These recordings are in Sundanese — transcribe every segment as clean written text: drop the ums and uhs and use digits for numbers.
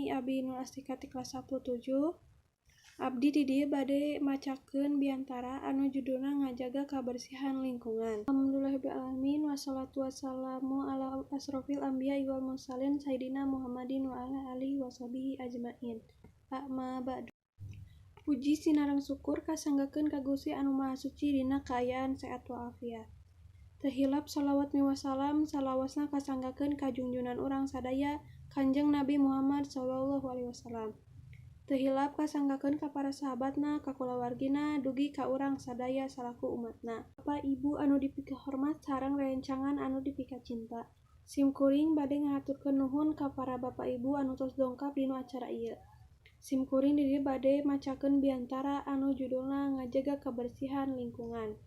Upami abi Nur Astika ti kelas 17. Abdi di dieu bade macakeun biantara anu judulna Ngajaga Kabersihan Lingkungan. Alhamdulillahirabbil alamin, wassalatu wassalamu ala asrofil anbiya'i wal mursalin, sayyidina Muhammadin wa ala alihi wasahbihi ajmain. Amma ba'du. Puji sinareng syukur kasanggakeun ka Gusti Anu Maha Suci dina kaayaan sehat walafiat. Teu hilap shalawat miwah salam salawasna kasanggakeun ka junjunan urang sadaya, Kanjeng Nabi Muhammad sallallahu alaihi wasallam. Teu hilap kasanggakeun ka para sahabatna, ka kulawargina, dugi ka urang sadaya salaku umatna. Bapak Ibu anu dipikahormat sareng rerencangan anu dipikacinta. Sim kuring bade ngahaturkeun nuhun ka para bapak ibu anu tos dongkap dina acara ieu. Sim kuring di dieu bade macakeun biantara anu judulna Ngajaga Kabersihan Lingkungan.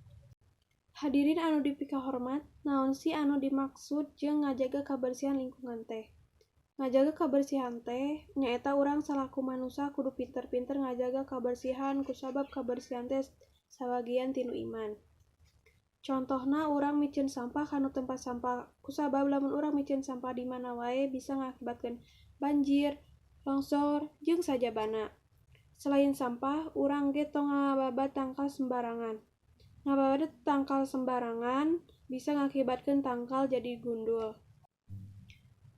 Hadirin anu dipikahormat, naon sih anu dimaksud jeung ngajaga kabersihan lingkungan teh? Ngajaga kabersihan teh nyaeta urang salaku manusa kudu pinter-pinter ngajaga kabersihan kusabab kabersihan teh sabagian tinu iman. Contohna, urang miceun sampah kana tempat sampah kusabab lamun urang miceun sampah di mana wae bisa ngakibatkeun banjir, longsor, jeung sajabana. Selain sampah, urang ge tong ngababad tangkal sembarangan. Ngababad tangkal sembarangan bisa ngakibatkeun tangkal jadi gundul.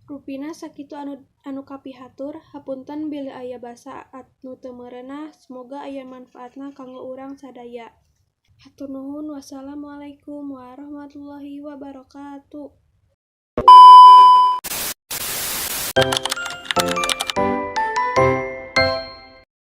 Rupina sakitu anu kapihatur, hapunten bilih aya basa anu teu merenah, semoga aya manfaatna kanggo urang sadaya. Hatur nuhun, wassalamualaikum warahmatullahi wabarakatuh.